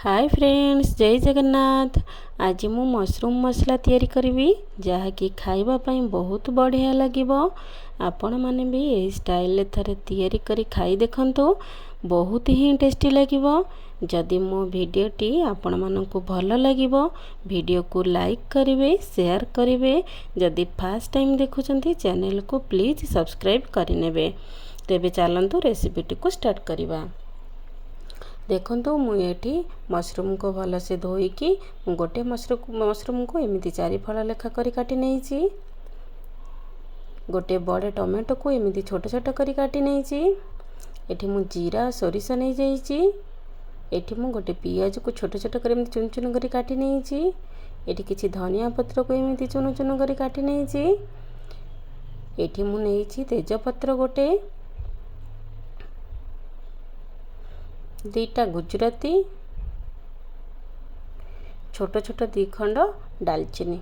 ହାଏ friends, ଜୟ ଜଗନ୍ନାଥ। ଆଜି ମୁଁ mushroom ମସଲା ତିଆରି କରିବି, ଯାହାକି ଖାଇବା ପାଇଁ ବହୁତ ବଢ଼ିଆ ଲାଗିବ। ଆପଣମାନେ ବି ଏହି ଷ୍ଟାଇଲରେ ଥରେ ତିଆରି କରି ଖାଇ ଦେଖନ୍ତୁ, ବହୁତ ହିଁ ଟେଷ୍ଟି ଲାଗିବ। ଯଦି ମୋ ଭିଡ଼ିଓଟି ଆପଣମାନଙ୍କୁ ଭଲ ଲାଗିବ, ଭିଡ଼ିଓକୁ ଲାଇକ୍ କରିବେ, ସେୟାର କରିବେ। ଯଦି ଫାର୍ଷ୍ଟ ଟାଇମ୍ ଦେଖୁଛନ୍ତି, ଚ୍ୟାନେଲକୁ ପ୍ଲିଜ୍ ସବସ୍କ୍ରାଇବ୍ କରିନେବେ। ତେବେ ଚାଲନ୍ତୁ ରେସିପିଟିକୁ ଷ୍ଟାର୍ଟ କରିବା। ଦେଖନ୍ତୁ, ମୁଁ ଏଠି ମସରୁମ୍କୁ ଭଲସେ ଧୋଇକି ମୁଁ ଗୋଟେ ମସରୁମ୍କୁ ଏମିତି ଚାରି ଫାଳ ଲେଖା କରି କାଟି ନେଇଛି। ଗୋଟେ ବଡ଼ ଟମାଟୋକୁ ଏମିତି ଛୋଟ ଛୋଟ କରି କାଟି ନେଇଛି। ଏଠି ମୁଁ ଜିରା, ସୋରିଷ ନେଇଯାଇଛି। ଏଠି ମୁଁ ଗୋଟେ ପିଆଜକୁ ଛୋଟ ଛୋଟ କରି ଏମିତି ଚୁନ ଚୁନ କରି କାଟି ନେଇଛି। ଏଠି କିଛି ଧନିଆ ପତ୍ରକୁ ଏମିତି ଚୁନ ଚୁନ କରି କାଟି ନେଇଛି। ଏଠି ମୁଁ ନେଇଛି ତେଜପତ୍ର ଗୋଟେ, ଦୁଇଟା ଗୁଜୁରାତି, ଛୋଟ ଛୋଟ 2 ଖଣ୍ଡ ଡାଲଚିନି।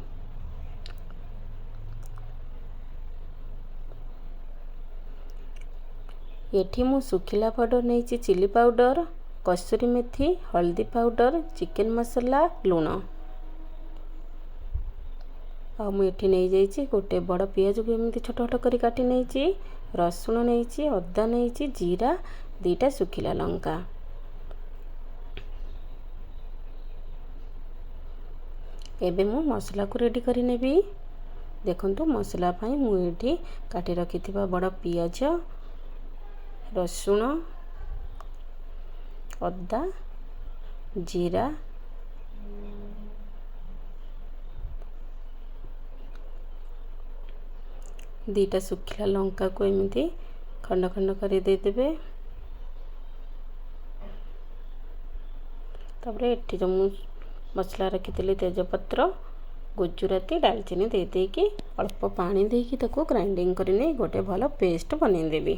ଏଠି ମୁଁ ଶୁଖିଲା ପାଉଡ଼ର ନେଇଛି, ଚିଲି ପାଉଡ଼ର, କସୁରୀ ମେଥି, ହଳଦୀ ପାଉଡ଼ର, ଚିକେନ୍ ମସଲା, ଲୁଣ। ଆଉ ମୁଁ ଏଠି ନେଇଯାଇଛି ଗୋଟେ ବଡ଼ ପିଆଜକୁ ଏମିତି ଛୋଟ ଛୋଟ କରି କାଟି ନେଇଛି, ରସୁଣ ନେଇଛି, ଅଦା ନେଇଛି, ଜିରା, 2ଟା ଶୁଖିଲା ଲଙ୍କା। ଏବେ ମୁଁ ମସଲାକୁ ରେଡ଼ି କରିନେବି। ଦେଖନ୍ତୁ, ମସଲା ପାଇଁ ମୁଁ ଏଠି କାଟି ରଖିଥିବା ବଡ଼ ପିଆଜ, ରସୁଣ, ଅଦା, ଜିରା, 2ଟା ଶୁଖିଲା ଲଙ୍କାକୁ ଏମିତି ଖଣ୍ଡ ଖଣ୍ଡ କରି ଦେଇଦେବେ। ତାପରେ ଏଠି ଯେଉଁ ମୁଁ ମସଲା ରଖିଥିଲି, ତେଜପତ୍ର, ଗୁଜୁରାତି, ଡାଲଚିନି ଦେଇ ଦେଇକି ଅଳ୍ପ ପାଣି ଦେଇକି ତାକୁ ଗ୍ରାଇଣ୍ଡିଙ୍ଗ କରି ନେଇ ଗୋଟେ ଭଲ ପେଷ୍ଟ ବନେଇଦେବି।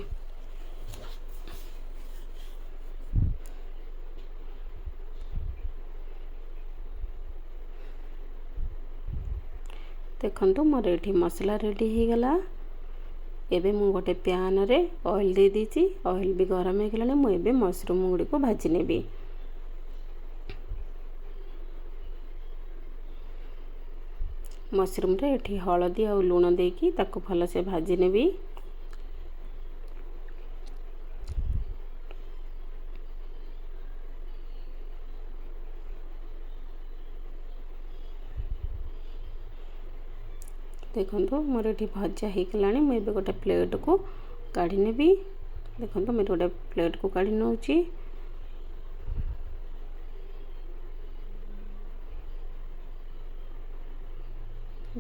ଦେଖନ୍ତୁ, ମୋର ଏଠି ମସଲା ରେଡ଼ି ହେଇଗଲା। ଏବେ ମୁଁ ଗୋଟେ ପ୍ୟାନରେ ଅଏଲ୍ ଦେଇ ଦେଇଛି, ଅଏଲ୍ ବି ଗରମ ହେଇଗଲାଣି। ମୁଁ ଏବେ ମସରୁମ୍ ଗୁଡ଼ିକୁ ଭାଜି ନେବି। ମସରୁମ୍ରେ ଏଠି ହଳଦୀ ଆଉ ଲୁଣ ଦେଇକି ତାକୁ ଭଲସେ ଭାଜି ନେବି। ଦେଖନ୍ତୁ, ମୋର ଏଠି ଭଜା ହେଇଗଲାଣି। ମୁଁ ଏବେ ଗୋଟେ ପ୍ଲେଟ୍କୁ କାଢ଼ି ନେବି। ଦେଖନ୍ତୁ, ମୁଁ ଏଠି ଗୋଟେ ପ୍ଲେଟ୍କୁ କାଢ଼ି ନେଉଛି।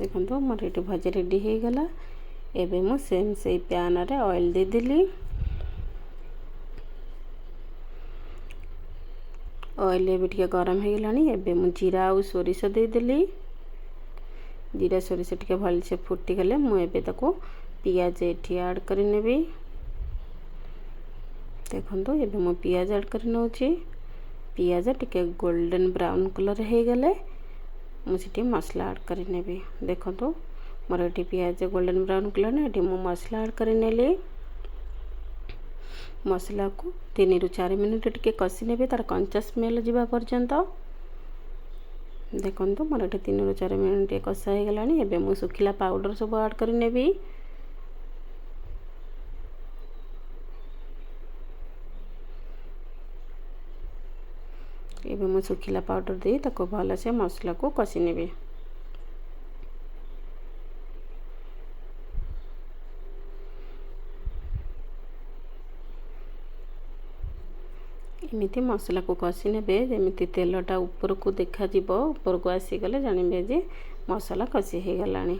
ଦେଖନ୍ତୁ, ମୋର ଏଠି ଭଜା ରେଡ଼ି ହେଇଗଲା। ଏବେ ମୁଁ ସେମ୍ ସେଇ ପ୍ୟାନରେ ଅଏଲ୍ ଦେଇଦେଲି। ଅଏଲ୍ ଏବେ ଟିକେ ଗରମ ହେଇଗଲାଣି। ଏବେ ମୁଁ ଜିରା ଆଉ ସୋରିଷ ଦେଇଦେଲି। ଜିରା ସୋରିଷ ଟିକେ ଭଲସେ ଫୁଟିଗଲେ ମୁଁ ଏବେ ତାକୁ ପିଆଜ ଏଠି ଆଡ଼୍ କରିନେବି। ଦେଖନ୍ତୁ, ଏବେ ମୁଁ ପିଆଜ ଆଡ଼୍ କରି ନେଉଛି। ପିଆଜ ଟିକେ ଗୋଲ୍ଡେନ୍ ବ୍ରାଉନ୍ କଲର୍ ହେଇଗଲେ ମୁଁ ସେଠି ମସଲା ଆଡ଼୍ କରିନେବି। ଦେଖନ୍ତୁ, ମୋର ଏଠି ପିଆଜ ଗୋଲ୍ଡେନ୍ ବ୍ରାଉନ୍ କଲର୍, ଏଠି ମୁଁ ମସଲା ଆଡ଼୍ କରିନେଲି। ମସଲାକୁ 3ରୁ 4 ମିନିଟ୍ ଟିକେ କଷି ନେବେ, ତାର କଞ୍ଚା ସ୍ମେଲ୍ ଯିବା ପର୍ଯ୍ୟନ୍ତ। ଦେଖନ୍ତୁ, ମୋର ଏଠି 3ରୁ 4 ମିନିଟ୍ ଟିକେ କଷା ହେଇଗଲାଣି। ଏବେ ମୁଁ ଶୁଖିଲା ପାଉଡ଼ର ସବୁ ଆଡ଼୍ କରିନେବି। ଏବେ ମୁଁ ଶୁଖିଲା ପାଉଡ଼ର ଦେଇ ତାକୁ ଭଲସେ ମସଲାକୁ କଷି ନେବି। ଏମିତି ମସଲାକୁ କଷି ନେବେ ଯେମିତି ତେଲଟା ଉପରକୁ ଦେଖାଯିବ। ଉପରକୁ ଆସିଗଲେ ଜାଣିବେ ଯେ ମସଲା କଷି ହେଇଗଲାଣି।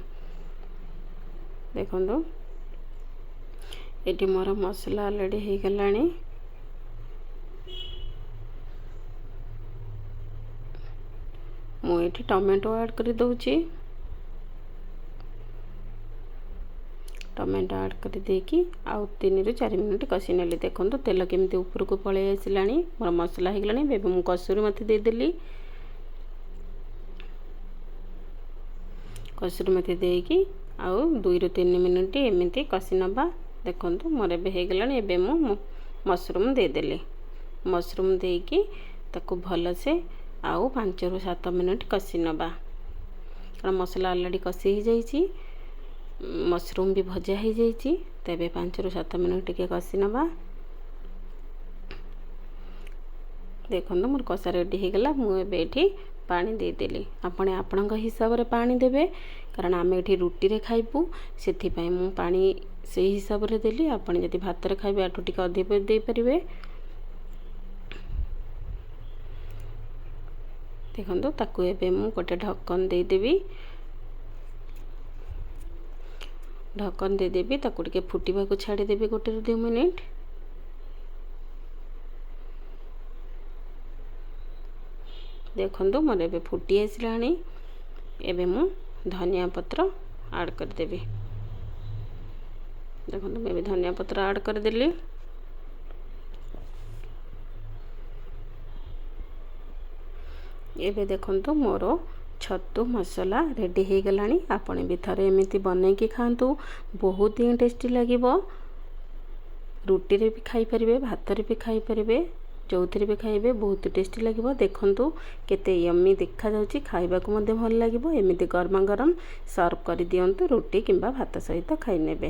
ଦେଖନ୍ତୁ, ଏଠି ମୋର ମସଲା ଅଲରେଡ଼ି ହେଇଗଲାଣି। ମୁଁ ଏଠି ଟମାଟୋ ଆଡ଼୍ କରିଦେଉଛି। ଟମାଟୋ ଆଡ଼୍ କରିଦେଇକି ଆଉ 3ରୁ 4 ମିନିଟ୍ କଷି ନେଲି। ଦେଖନ୍ତୁ, ତେଲ କେମିତି ଉପରକୁ ପଳେଇ ଆସିଲାଣି, ମୋର ମସଲା ହେଇଗଲାଣି। ଏବେ ମୁଁ କସୁରୀ ମେଥି ଦେଇଦେଲି। କସୁରୀ ମେଥି ଦେଇକି ଆଉ 2ରୁ 3 ମିନିଟ୍ ଏମିତି କଷି ନେବା। ଦେଖନ୍ତୁ, ମୋର ଏବେ ହେଇଗଲାଣି। ଏବେ ମୁଁ ମସରୁମ୍ ଦେଇଦେଲି। ମସରୁମ୍ ଦେଇକି ତାକୁ ଭଲସେ ଆଉ 5ରୁ 7 ମିନିଟ୍ କଷି ନେବା, କାରଣ ମସଲା ଅଲରେଡ଼ି କଷି ହେଇଯାଇଛି, ମସରୁମ୍ ବି ଭଜା ହେଇଯାଇଛି। ତେବେ 5ରୁ 7 ମିନିଟ୍ ଟିକେ କଷି ନେବା। ଦେଖନ୍ତୁ, ମୋର କଷା ରେଡ଼ି ହେଇଗଲା। ମୁଁ ଏବେ ଏଠି ପାଣି ଦେଇଦେଲି। ଆପଣ ଆପଣଙ୍କ ହିସାବରେ ପାଣି ଦେବେ, କାରଣ ଆମେ ଏଠି ରୁଟିରେ ଖାଇବୁ, ସେଥିପାଇଁ ମୁଁ ପାଣି ସେଇ ହିସାବରେ ଦେଲି। ଆପଣ ଯଦି ଭାତରେ ଖାଇବେ, ଆଠୁ ଟିକେ ଅଧିକ ଦେଇପାରିବେ। ଦେଖନ୍ତୁ, ତାକୁ ଏବେ ମୁଁ ଗୋଟେ ଢକ୍କନ ଦେଇଦେବି। ଢକ୍କନ ଦେଇଦେବି, ତାକୁ ଟିକେ ଫୁଟିବାକୁ ଛାଡ଼ିଦେବି 1ରୁ 2 ମିନିଟ୍। ଦେଖନ୍ତୁ, ମୋର ଏବେ ଫୁଟି ଆସିଲାଣି। ଏବେ ମୁଁ ଧନିଆ ପତ୍ର ଆଡ଼୍ କରିଦେବି। ଦେଖନ୍ତୁ, ମୁଁ ଏବେ ଧନିଆ ପତ୍ର ଆଡ଼୍ କରିଦେଲି। ଏବେ ଦେଖନ୍ତୁ, ମୋର ଛତୁ ମସଲା ରେଡ଼ି ହେଇଗଲାଣି। ଆପଣ ବି ଥରେ ଏମିତି ବନେଇକି ଖାଆନ୍ତୁ, ବହୁତ ହିଁ ଟେଷ୍ଟି ଲାଗିବ। ରୁଟିରେ ବି ଖାଇପାରିବେ, ଭାତରେ ବି ଖାଇପାରିବେ, ଯେଉଁଥିରେ ବି ଖାଇବେ ବହୁତ ଟେଷ୍ଟି ଲାଗିବ। ଦେଖନ୍ତୁ କେତେ ୟମି ଦେଖାଯାଉଛି, ଖାଇବାକୁ ମଧ୍ୟ ଭଲ ଲାଗିବ। ଏମିତି ଗରମ ଗରମ ସର୍ଭ କରିଦିଅନ୍ତୁ, ରୁଟି କିମ୍ବା ଭାତ ସହିତ ଖାଇନେବେ।